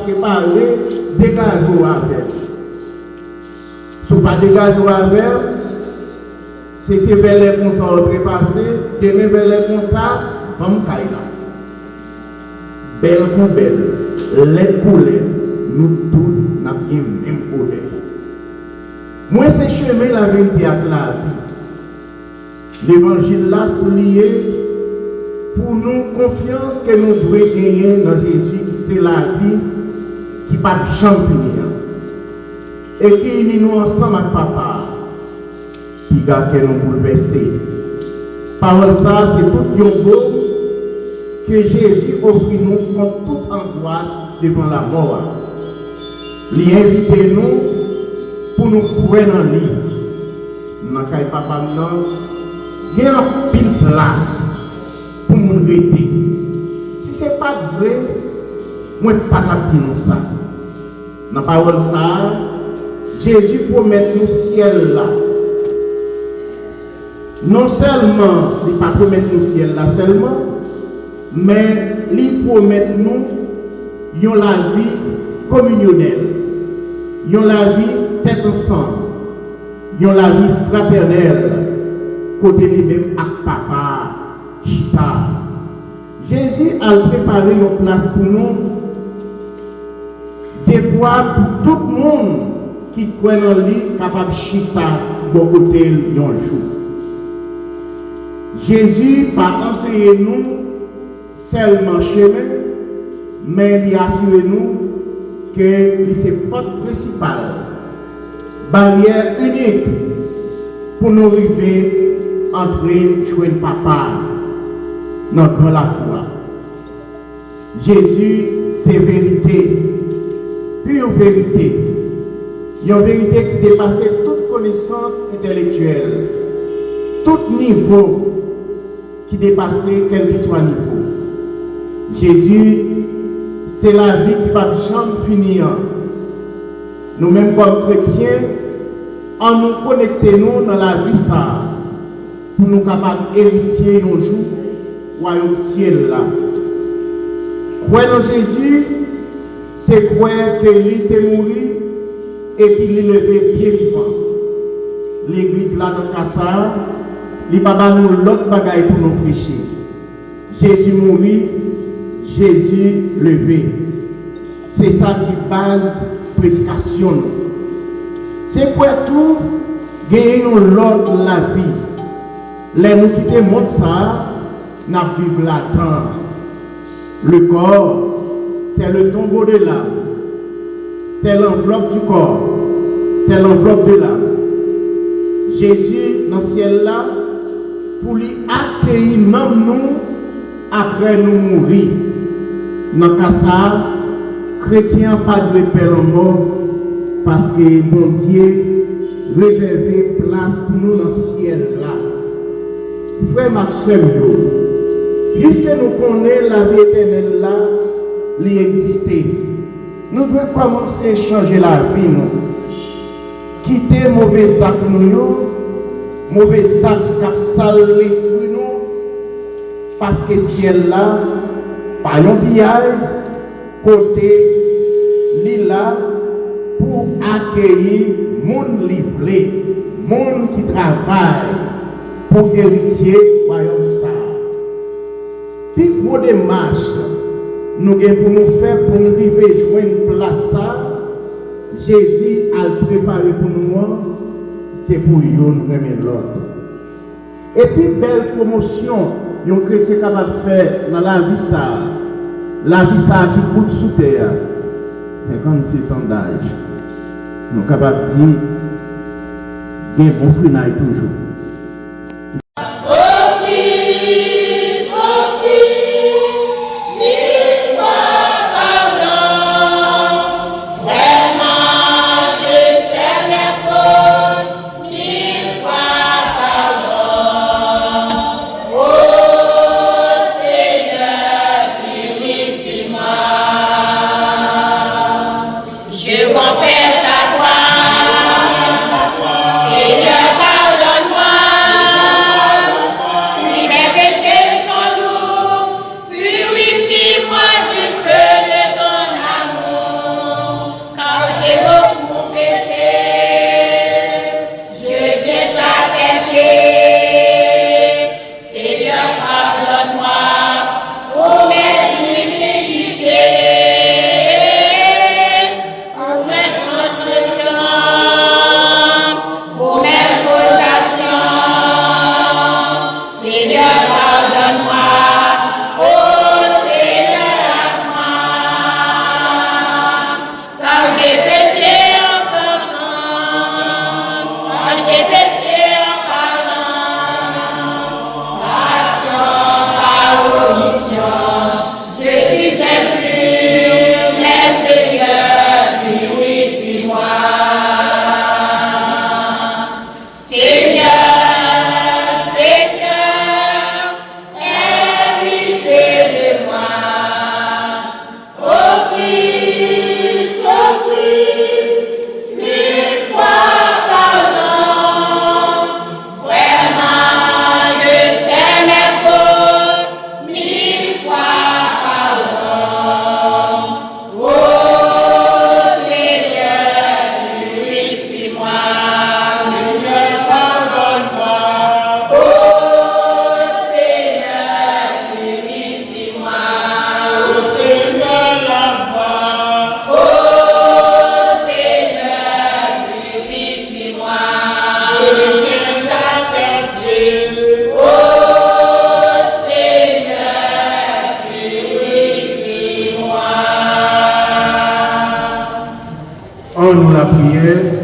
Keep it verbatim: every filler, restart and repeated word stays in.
prepare, degaje w avè l. Si w pa degaje w avè l, se, se vè lè konsa w trepase, demen vè lè konsa, banm kay la. Bèl kou bèl, lèd kou lèd, nou tout n ap gen menm odè. Mwen se chemen, laverite ak lavi. Levanjil la souliye pou nou konfyans ke nou dwe genyen nan Jezi ki se lavi ki p ap janm fini an, e ki ini nou ansanm ak Papa a. Piga kè nou boulvèse. Pawòl sa a se tout yon baume ke Jezi ofri nou kont tout angwas devan lamò a. Li envite nou pou nou kwè nan li. Nan kay Papa m nan, gen anpil plas pou moun rete. Si se pa t vre, mwen pa t ap di nou sa. Nan pawòl sa a, Jezi pwomèt nou syèl la. Non sèlman li pa pwomèt nou syèl la sèlman, men li pwomèt nou yon lavi kominyonèl, yon lavi tèt ansanm, yon lavi fratènèl, kote li menm ak Papa a chita. Jezi al prepare yon plas pou nou. Depwa pou tout moun ki kwè nan li kapab chita bò kote l yon jou. Jezi pa anseye nou sèlman chemen, men li asire nou ke li se pòt prensipal, baryè inik pou nou rive antre jwenn Papa a nan gran lakou a. Jezi se verite, pure verite, yon verite ki depase tout konesans entèlektyèl, tout nivo ki depase kèlkeswa nivo. Jezi se lavi ki p ap janm fini an. Nou menm kòm kretyen, ann nou konekte nou nan lavi sa a pou nou kapab eritye yon jou wayòm syèl la. Kwè nan Jezi, se kwè ke li te mouri epi li leve byen vivan. Legliz la nan ka sa a, li pa ba nou lòt bagay pou nou preche. Jezi mouri, Jezi leve. Se sa ki baz predikasyon nou. Se kwè tou genyen yon lòt lavi. Lè nou kite mond sa a, n ap viv ladan. Le corps, c'est le tombeau de l'âme. C'est l'enveloppe du corps. C'est l'enveloppe de l'âme. Jezi nan syèl la pou li akeyi nanm nou apre nou mouri. Nan ka sa a, kretyen an pa dwe pè lanmò, paske Bondye rezève plas pou nou nan syèl la. Frè m ak sè m yo, piske nou konnen lavi etènèl la, li egziste, nou dwe kòmanse chanje lavi nou. Kite move zak nou yo, move zak k ap sal lespri nou, paske syèl la pa yon piyay, kote li la pou akeyi moun li vle, moun ki travay pou eritye wayòm sa a. Pi gwo demach nou gen pou nou fè pou n rive jwenn plas sa a Jezi al prepare pou nou an, se pou youn renmen lòt. E pi bèl pwomosyon yon kretyen kapab fè nan lavi sa a, lavi sa a ki kout sou tè a, senkannsetan daj, nou kapab di, gen bon frenay toujou. Je confesse à toi, Seigneur, pardonne-moi, car mes péchés sont lourds, purifie-moi du feu de ton amour. An nou lapriyè.